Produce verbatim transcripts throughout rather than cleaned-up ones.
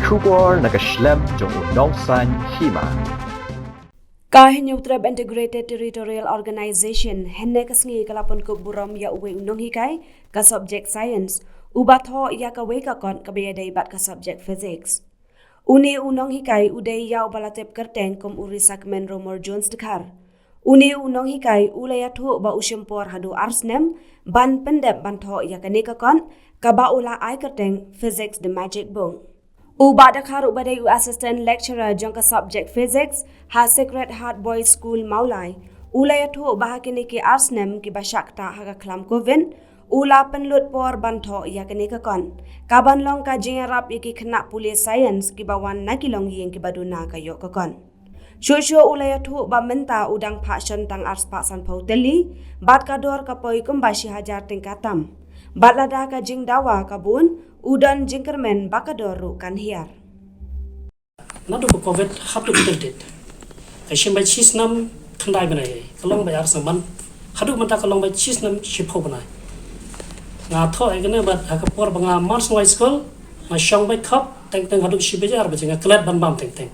Khubor na ka shlem jong u nongsaiñ hima. Ka Hynñiewtrep Integrated Territorial Organization hynne ka sngi ka la pynkup burom ïa uwei u nonghikai ka subject science uba thoh ïa kawei ka kot kaba ïadei bad ka subject physics. Une u nonghikai u dei ïa uba la tip kyrteng kum u Risakmen Romor Jones Dkhar. Une u nonghikai u la ïathuh ba u shim por haduh ar snem ban pyndep ban thoh ïa kane ka kot kaba u la ai kyrteng Physics the Magic Book. U Bah Dkhar uba dei u assistant lecturer jong ka subject physics ha Sacred Heart Boys School Mawlai u la ïathuh ba ha kine ki ar snem kiba shah ktah ha ka khlam covid u la pynlut por ban thoh ïa kane ka kot kaban long ka jingïarap ïa ki khynnah pule science kiba wan na ki longïing kiba duna ka ïoh ka kot. Shuh shuh u la ïathuh ba mynta u dang phah shon tang ar spah sanphew tylli bad ka dor ka poi kumba shi hajar tyngka tam. Bad lada ka jingdawa ka bun u don jingkyrmen ba ka dor ruh kan hiar. Naduh ba covid haduh till date ka shim bai shi snem khyndai bnai, ka long bai ar snem ban haduh mynta ka long bai shi snem shiphew bnai. Nga thoh ïa kane bad ha ka por ba nga mar sngewai skul nga shong bai khop teng teng haduh shi baje ar baje nga klet ban bam teng teng.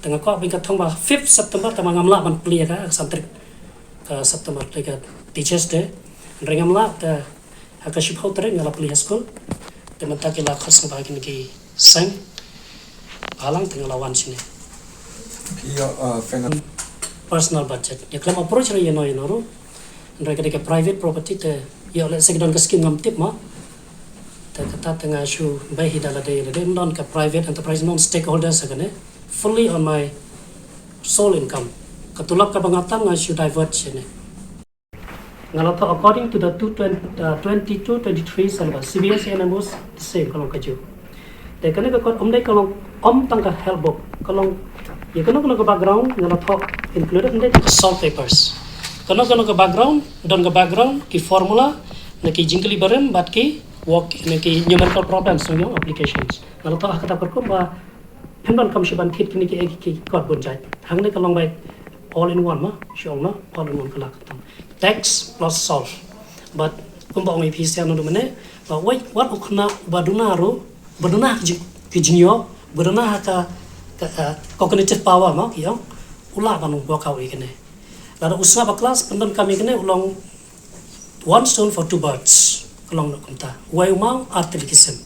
Te nga kwah ba ka thong ba fifth September te ma ngam lah ban plie ka, ka san tarik ka September te ka Teachers Day. Hynrei ngam lah te ha ka shiphew tarik nga la plie ha skul. Te mynta ki la khot sngewbha kin ki seng halang te nga la wan shine. Ïa, uh, finan- Personal budget. Ïa khlem approach re ïa no ïa no ruh. Hynrei ka dei ka private property te ïa lehse ka don ka scheme ngam tip ma. Te kata te nga shu bai hi da lade lade, ym don ka private enterprise, non stakeholders ha kane. Fully on my sole income. Ka tulop kaba nga tam nga shu divert shane. Nga la thoh according to the two twenty, uh, twenty-two twenty-three syllabus, C B S E and M O the same ka long ka ju. Te kane ka kot um dei ka long um tang ka help book, ka long ïa kano kano ka background nga la thoh included, um dei ka solve papers. Kano kano ka background, don ka background ki formula na ki jingkylli barim bad ki work na ki numerical problems, you know, applications. Nga la thoh ha kata ka rukom ba pynban kam shu ban thied kine ki, ki kot bun jait. Hangne ka long bai all in one ma, shu ong ma, all in one ka la ka tam. Text plus solve. But kumba ong ïa phi sha nondu mynne ba wei wat u khynnah ba duna ruh, ba duna ki jing, ki jingïoh, ba duna ha ka, ka, ka cognitive power ma ki ong, u lah ban work out ïa kane. Lada u sngap ha klas pyndonkam ïa kane u long one stone for two birds. Ka long noh kumta. Wei u maw ar tylli ki sim.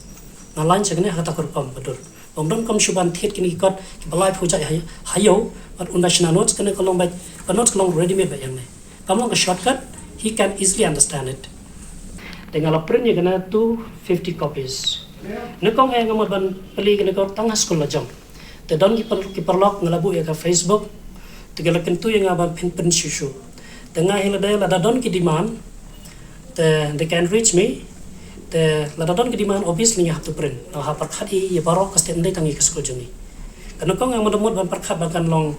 Nga lain sha kane ha kata ka rukom ba dur. Bym don kam shu ban thied kine ki kot kiba lai phew jait ha, ha ïew bad un da shna notes, kane ka long ba ka notes ka long ready made ba ïa ne. Kam long ka shortcut, he can easily understand it. Te nga la print ïa kane two fifty copies. Nyngkong eh nga mut ban plie kane ka tang ha skul la jong. Te don ki par, ki paralok nga la buh ïa ka Facebook. Te ki la kyntu ïa nga ban pynprint shuh shuh. Te nga hi lade lada don ki demand te they can reach me. Te lada don ki demand obviously nga hap to print. Nga hap pyrkhat ïa baroh ka state, ym dei tang ïa ka skul jong ngi. Ka nyngkong nga mut ban pyrkhat ba kan long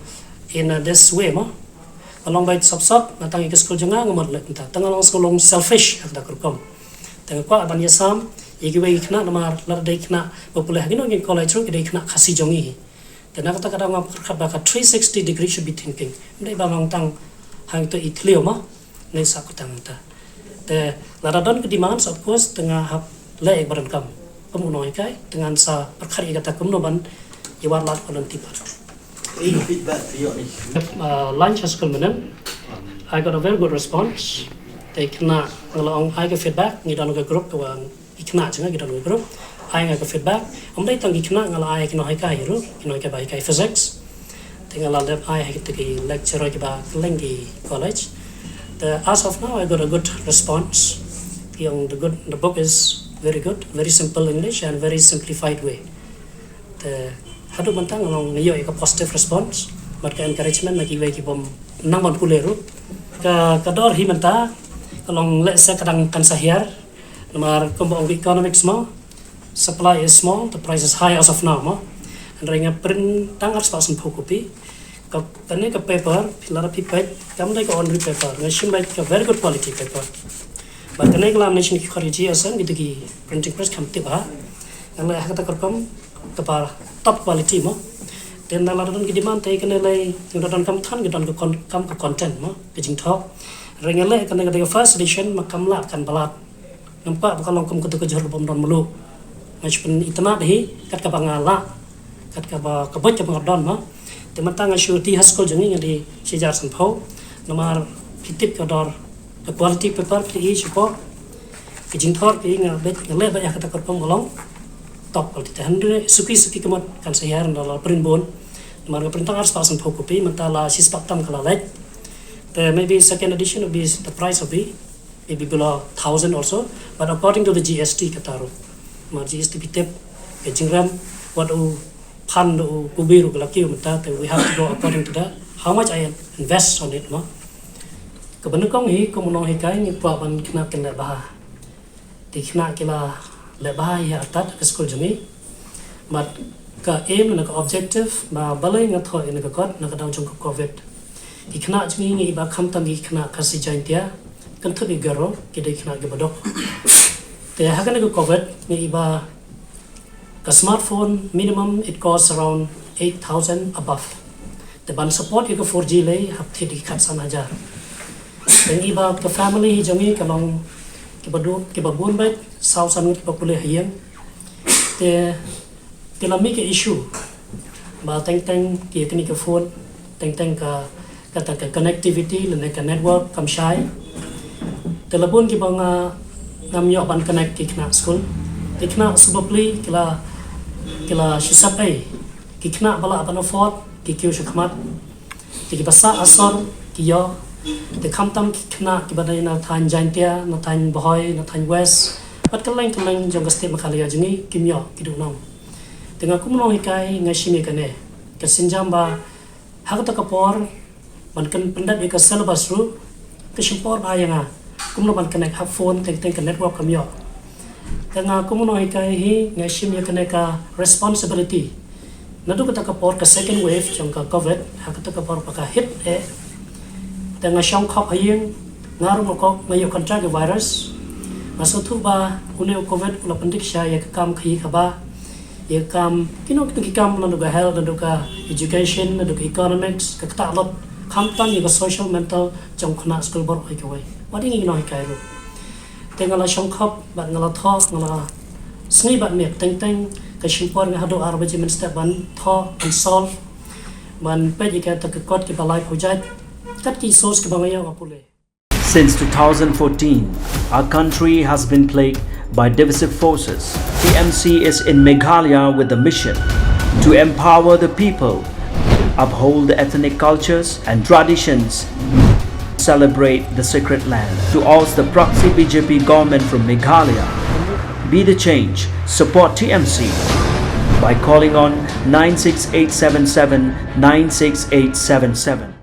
in, uh, this way mo. Nga long bai sop sop, nga tang ïa ka skul jong nga, nga mut leh kumta. Te nga long sngewlong selfish ha kata ka rukom. Te nga kwah ban ïasam ïa kiwei ki khynnah namar lada dei khynnah ba pule ha kino kino ki college ruh ki dei khynnah Khasi jong ngi. Te na kata ka daw nga pyrkhat ba ka three sixty degree should be thinking. Ym dei ba long tang hangto i thliew ma, ne sa ko tang ta. Te lada don ka demand, of course te nga hap leh ïa ka ba donkam. Kum u nonghikai te ngan sa pyrkhat ïa kata kumno ban ïa wad lad ka lynti pat. Any feedback to your issue? Uh, launch ha skul mynne, I got a very good response. Te khynnah nga la ong ai ka feedback, ngi don ka group ka wan ki khynnah jong nga ki don ka group. Ai nga ka feedback. Ym dei tang ki khynnah, nga la ai ki nonghikai ruh, ki nonghikai ba hikai physics. Te nga la dep ai ha kita ki lecturer kiba kylleng ki college. Te as of now I got a good response. Ki ong the good, the book is very good, very simple English and very simplified way. Te haduh mynta nga long nga ïoh ïa ka positive response bad ka encouragement na kiwei ki bym nang ban pule ruh. Ka, ka dor hi mynta ka long lehse ka dang kan sa hiar. Namar kumba ong ka economics mo, supply is small, the price is high as of now mo. Hynrei nga print tang ar spah sanphew kopi. Ka, kane ka paper phi, lada phi peit kam dei ka ordinary paper, nga shim beit ka very good quality paper. Bad kane ka lamination ki khot ïa G S M, kita ki printing press kam tip ha. Nga leh ha kata ka rukom kaba top quality mo. Te ynda lada don ki demand te kane lei, nga don kam than, nga don ka con-, kam ka content mo, ka jingthoh. Hynrei nga leh kane ka dei ka first edition, ma kam lah kan ba lad. Namar ba ka long kum katu ka jhur ka bym don mluh. Nga shu pynitynnad hi kat kaba nga lah. Kat kaba ka boj kaba nga don ma. Te mynta nga shu ti ha skul jong ngi nga dei shi hajar sanphew. Namar phi tip ka dor ka quality paper phi i shu pok. Ka jingthor phi i nga bej nga leh bej ha kata ka rukom ka long top quality. Te hynrei suki suki ka mut kan sa ïar ynda la print bun. Namar nga print tang arspah sanphew kopi mynta la shispah tam ka la leit. Te maybe second edition will be the price of be maybe below thousand also, but according to the G S T kata ruh. Ma G S T phi tip ka jingrem wat u phan da u kubi ruh ka la kiew mynta te we have to go according to that. How much I invest on it ma. Kaba nyngkong hi kum u nonghikai ngi kwah ban khynnah kin leh bha. Te khynnah ki la leh bha hi ha artat ka skul jong ngi. Bad ka aim na ka objective ba balei nga thoh ïa kane ka kot na ka daw jong ka covid. Ki khynnah jong ngi ngi i ba khamtam ki khynnah Khasi Jaintia, kynthup ïa u Garo ki dei khynnah kiba duk. Te ha kane ka covid ngi i ba ka smartphone minimum it costs around eight thousand above. Te ban support ïa ka four G lei hap thied ki khatsan hajar. Te ngi i ba ka family hi jong ngi ka long kiba duk kiba bun beit, saw san ngut kiba pule ha ïing. Te te la mih ka issue ba teng teng ki ïa kane ka phone teng teng ka kata ka connectivity lane ka network kam shai. Te la bun kiba nga ngam ïoh ban connect ki khynnah skul. Te khynnah suba pli ki la ki la shu sap ei. Ki khynnah ba lah ban afford ki kiew sha khmat. Te kiba sah asor ki ïoh. Te khamtam ki khynnah kiba dei na thaiñ Jaintia, na thaiñ Bhoi, na thaiñ West, bad kylleng kylleng jong ka state Meghalaya jong ngi kim ïoh ki duh nong. Te nga kum u nonghikai nga shim ïa kane ka sienjam ba ha kata ka por ban kan pyndep ïa ka syllabus ruh ka shim por ba ïa nga kumno ban connect ha phone teng teng ka network kam ïoh. Te nga kum u nonghikai hi nga shim ïa kane ka responsibility. Naduh kata ka por ka second wave jong ka covid ha kata ka por ba ka hit eh. Te nga shong khop ha ïing nga ruh ma kok nga ïoh contact ïa virus. Nga sngewthuh ba une u covid u la pyndik sha ïa ka kam khaïi kaba ïa ka kam kino kino ki kam naduh ka health naduh ka education naduh ka economics ka ktah lot khamtam ïa ka social mental jong khynnah skul baroh hi kawei. Wat ïa ngi nonghikai ruh. Te nga la shong khop bad nga la thoh nga la sngi bad miet teng teng ka shim por nga haduh ar baje mynstep ban thoh ban solve ban peit ïa kata ka kot kiba lai phew jait kat ki source kiba nga ïoh nga pule. Since two thousand fourteen, our country has been plagued by divisive forces. T M C is in Meghalaya with the mission to empower the people, uphold the ethnic cultures and traditions, celebrate the sacred land. To oust the proxy B J P government from Meghalaya, be the change, support T M C by calling on nine six eight seven seven nine six eight seven seven.